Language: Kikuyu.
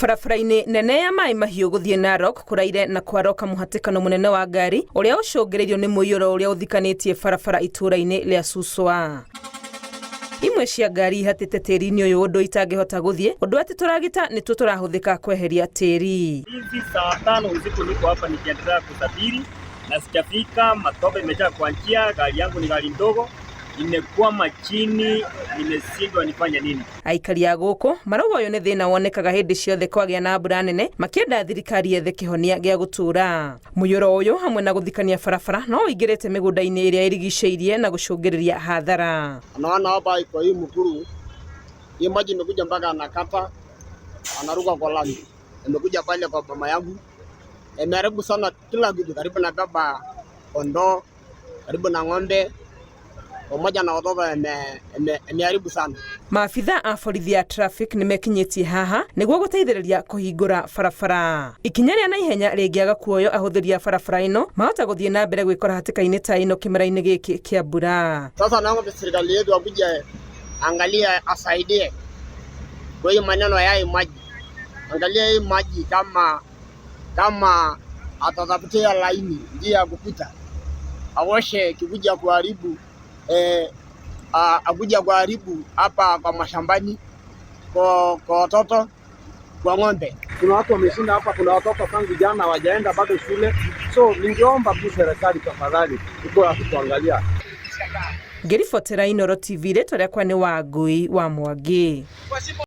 Barabara-inĩ nene ya Maĩ Mahiũ gũthiĩ Narok kũraire na kwaroka mũhatĩkano mũnene wa ngari ũrĩa ũcũngĩrĩirio nĩ mũiyũro ũrĩa ũthikanĩtie barabara itũũra-inĩ rĩa Suswa. Imwe cia ngari ihatĩte tĩri-inĩ ũyũ ũndũ itangĩhota gũthiĩ, ũndũ atĩ tũragita nĩtuo tũrahũthĩka kweheria tĩri. Hizi saa 5 usiku niko hapa nikiendelea kusafiri na sijafika, matope imejaa kwa njia, gari yangu ni gari ndogo, imekwama chini, nimeshindwa nifanye nini. Aikari a gũkũ marauga ũyũ nĩ thĩna wonekaga hĩndĩ ciothe kwagĩa na mbura nene, makĩenda thirikari yethe kĩhonia gĩa gũtũũra. Mũiyũro ũyũ hamwe na gũthikania barabara no ũingĩrĩte mĩgũnda-inĩ ĩrĩa ĩrigicĩirie na gũcũngĩrĩria hathara. Naona hapa kwa hii mkuru, hii maji imekuja mpaka anakata, anaruka kwa lami, imekuja pale kwa mama yangu, imeharibu sana kila kitu, karibu na baba kondoo, karibu na ng'ombe pamoja na watoto, imeharibu sana. Maabitha a borithi ya traffic nĩ mekinyĩtie haha nĩguo gũteithĩrĩria kũhingũra barabara. Ikinya rĩa naihenya rĩngĩaga kuoywo, ahũthĩri a barabara ĩno mahota gũthiĩ na mbere gwĩkora hatĩka-inĩ ta ĩno kĩmera-inĩ gĩkĩ kĩa mbura. Sasa naomba serikali yetu akuje angalie, asaidie kwa hiyo maneno ya hii maji, angalia hii maji kama atatafutia laini njia ya kupita, awoshe kikuja kuharibu akuja kuharibu hapa kwa mashambani, kwa watoto, kwa ng'ombe. Kuna watu wameshinda hapa, kuna watoto tangu jana hawajaenda bado shule. So ningeomba tu serikali tafadhali ikuwe kutuangalia. Ngĩribotera Inooro TV, rĩtwa rĩakwa nĩ Wangui wa Mwangi.